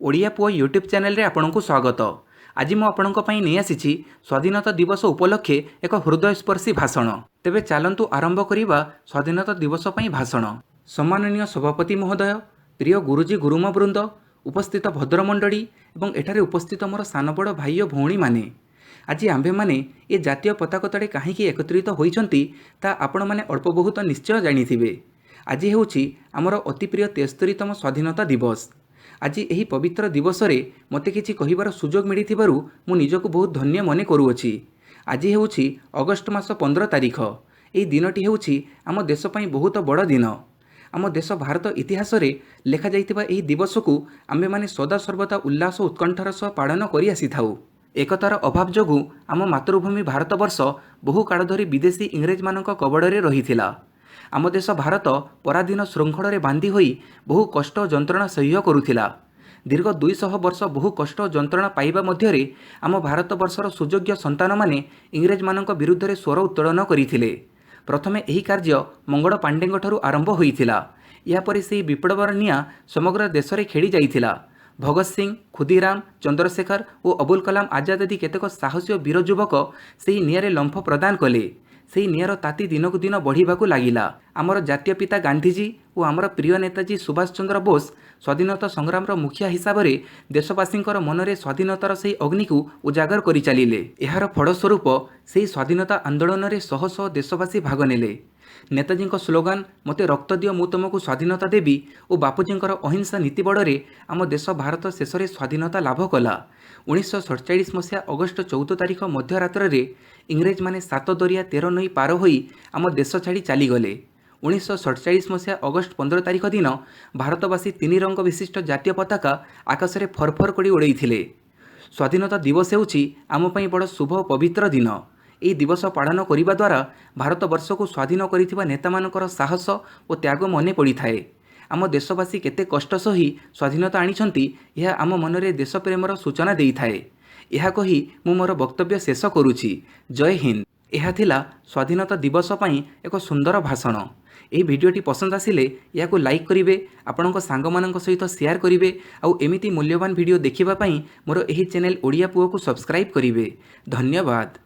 ଓଡ଼ିଆ ପୁଅ ୟୁଟ୍ୟୁବ୍ ଚ୍ୟାନେଲରେ ଆପଣଙ୍କୁ ସ୍ୱାଗତ। ଆଜି ମୁଁ ଆପଣଙ୍କ ପାଇଁ ନେଇ ଆସିଛି ସ୍ୱାଧୀନତା ଦିବସ ଉପଲକ୍ଷେ ଏକ ହୃଦୟସ୍ପର୍ଶୀ ଭାଷଣ। ତେବେ ଚାଲନ୍ତୁ ଆରମ୍ଭ କରିବା ସ୍ୱାଧୀନତା ଦିବସ ପାଇଁ ଭାଷଣ। ସମ୍ମାନନୀୟ ସଭାପତି ମହୋଦୟ, ପ୍ରିୟ ଗୁରୁଜୀ ଗୁରୁମା ବୃନ୍ଦ, ଉପସ୍ଥିତ ଭଦ୍ରମଣ୍ଡଳୀ ଏବଂ ଏଠାରେ ଉପସ୍ଥିତ ମୋର ସାନ ବଡ଼ ଭାଇ ଓ ଭଉଣୀମାନେ, ଆଜି ଆମ୍ଭେମାନେ ଏ ଜାତୀୟ ପତାକା ତଳେ କାହିଁକି ଏକତ୍ରିତ ହୋଇଛନ୍ତି, ତାହା ଆପଣମାନେ ଅଳ୍ପ ବହୁତ ନିଶ୍ଚୟ ଜାଣିଥିବେ। ଆଜି ହେଉଛି ଆମର ଅତି ପ୍ରିୟ 73ତମ ସ୍ୱାଧୀନତା ଦିବସ। ଆଜି ଏହି ପବିତ୍ର ଦିବସରେ ମୋତେ କିଛି କହିବାର ସୁଯୋଗ ମିଳିଥିବାରୁ ମୁଁ ନିଜକୁ ବହୁତ ଧନ୍ୟ ମନେ କରୁଅଛି। ଆଜି ହେଉଛି ଅଗଷ୍ଟ ମାସ 15 ତାରିଖ। ଏହି ଦିନଟି ହେଉଛି ଆମ ଦେଶ ପାଇଁ ବହୁତ ବଡ଼ ଦିନ। ଆମ ଦେଶ ଭାରତ ଇତିହାସରେ ଲେଖାଯାଇଥିବା ଏହି ଦିବସକୁ ଆମ୍ଭେମାନେ ସଦାସର୍ବଦା ଉଲ୍ଲାସ ଉତ୍କଣ୍ଠାର ସହ ପାଳନ କରି ଆସିଥାଉ। ଏକତାର ଅଭାବ ଯୋଗୁଁ ଆମ ମାତୃଭୂମି ଭାରତବର୍ଷ ବହୁ କାଳ ଧରି ବିଦେଶୀ ଇଂରେଜମାନଙ୍କ କବଳରେ ରହିଥିଲା। ଆମ ଦେଶ ଭାରତ ପରାଧୀନ ଶୃଙ୍ଖଳରେ ବାନ୍ଧି ହୋଇ ବହୁ କଷ୍ଟ ଓ ଯନ୍ତ୍ରଣା ସହ୍ୟ କରୁଥିଲା। ଦୀର୍ଘ 200 ବର୍ଷ ବହୁ କଷ୍ଟ ଓ ଯନ୍ତ୍ରଣା ପାଇବା ମଧ୍ୟରେ ଆମ ଭାରତବର୍ଷର ସୁଯୋଗ୍ୟ ସନ୍ତାନମାନେ ଇଂରେଜମାନଙ୍କ ବିରୁଦ୍ଧରେ ସ୍ୱର ଉତ୍ତୋଳନ କରିଥିଲେ। ପ୍ରଥମେ ଏହି କାର୍ଯ୍ୟ ମଙ୍ଗଳ ପାଣ୍ଡେଙ୍କଠାରୁ ଆରମ୍ଭ ହୋଇଥିଲା। ଏହାପରେ ସେହି ବିପ୍ଳବର ନିଆଁ ସମଗ୍ର ଦେଶରେ ଖେଳି ଯାଇଥିଲା। ଭଗତ ସିଂ, ଖୁଦିରାମ, ଚନ୍ଦ୍ରଶେଖର ଓ ଅବୁଲ କଲାମ ଆଜାଦ ଆଦି କେତେକ ସାହସୀ ଓ ବୀର ଯୁବକ ସେହି ନିଆଁରେ ଲମ୍ଫ ପ୍ରଦାନ କଲେ। ସେହି ନିଆଁର ତାତି ଦିନକୁ ଦିନ ବଢ଼ିବାକୁ ଲାଗିଲା। ଆମର ଜାତୀୟ ପିତା ଗାନ୍ଧିଜୀ ଓ ଆମର ପ୍ରିୟ ନେତାଜୀ ସୁଭାଷ ଚନ୍ଦ୍ର ବୋଷ ସ୍ୱାଧୀନତା ସଂଗ୍ରାମର ମୁଖିଆ ହିସାବରେ ଦେଶବାସୀଙ୍କର ମନରେ ସ୍ୱାଧୀନତାର ସେହି ଅଗ୍ନିକୁ ଉଜାଗର କରିଚାଲିଲେ। ଏହାର ଫଳସ୍ୱରୂପ ସେହି ସ୍ୱାଧୀନତା ଆନ୍ଦୋଳନରେ ଶହ ଶହ ଦେଶବାସୀ ଭାଗ ନେଲେ। ନେତାଜୀଙ୍କ ସ୍ଲୋଗାନ "ମୋତେ ରକ୍ତ ଦିଅ, ମୁଁ ତୁମକୁ ସ୍ୱାଧୀନତା ଦେବି" ଓ ବାପୁଜୀଙ୍କର ଅହିଂସା ନୀତି ବଳରେ ଆମ ଦେଶ ଭାରତ ଶେଷରେ ସ୍ୱାଧୀନତା ଲାଭ କଲା। 1947 ମସିହା ଅଗଷ୍ଟ 14 ତାରିଖ ମଧ୍ୟରାତ୍ରରେ ଇଂରେଜମାନେ ସାତ ଦରିଆ ତେର ନଈ ପାର ହୋଇ ଆମ ଦେଶ ଛାଡ଼ି ଚାଲିଗଲେ। 1947 ମସିହା ଅଗଷ୍ଟ 15 ତାରିଖ ଦିନ ଭାରତବାସୀ ତିନି ରଙ୍ଗ ବିଶିଷ୍ଟ ଜାତୀୟ ପତାକା ଆକାଶରେ ଫରଫର କରି ଉଡ଼େଇଥିଲେ। ସ୍ୱାଧୀନତା ଦିବସ ହେଉଛି ଆମ ପାଇଁ ବଡ଼ ଶୁଭ ଓ ପବିତ୍ର ଦିନ। ଏହି ଦିବସ ପାଳନ କରିବା ଦ୍ୱାରା ଭାରତବର୍ଷକୁ ସ୍ୱାଧୀନ କରିଥିବା ନେତାମାନଙ୍କର ସାହସ ଓ ତ୍ୟାଗ ମନେ ପଡ଼ିଥାଏ। ଆମ ଦେଶବାସୀ କେତେ କଷ୍ଟ ସହି ସ୍ୱାଧୀନତା ଆଣିଛନ୍ତି, ଏହା ଆମ ମନରେ ଦେଶପ୍ରେମର ସୂଚନା ଦେଇଥାଏ। ଏହା କହି ମୁଁ ମୋର ବକ୍ତବ୍ୟ ଶେଷ କରୁଛି। ଜୟ ହିନ୍ଦ। ଏହା ଥିଲା ସ୍ୱାଧୀନତା ଦିବସ ପାଇଁ ଏକ ସୁନ୍ଦର ଭାଷଣ। ଏହି ଭିଡ଼ିଓଟି ପସନ୍ଦ ଆସିଲେ ଏହାକୁ ଲାଇକ୍ କରିବେ, ଆପଣଙ୍କ ସାଙ୍ଗମାନଙ୍କ ସହିତ ସେୟାର କରିବେ ଆଉ ଏମିତି ମୂଲ୍ୟବାନ ଭିଡ଼ିଓ ଦେଖିବା ପାଇଁ ମୋର ଏହି ଚ୍ୟାନେଲ୍ ଓଡ଼ିଆ ପୁଅକୁ ସବସ୍କ୍ରାଇବ୍ କରିବେ। ଧନ୍ୟବାଦ।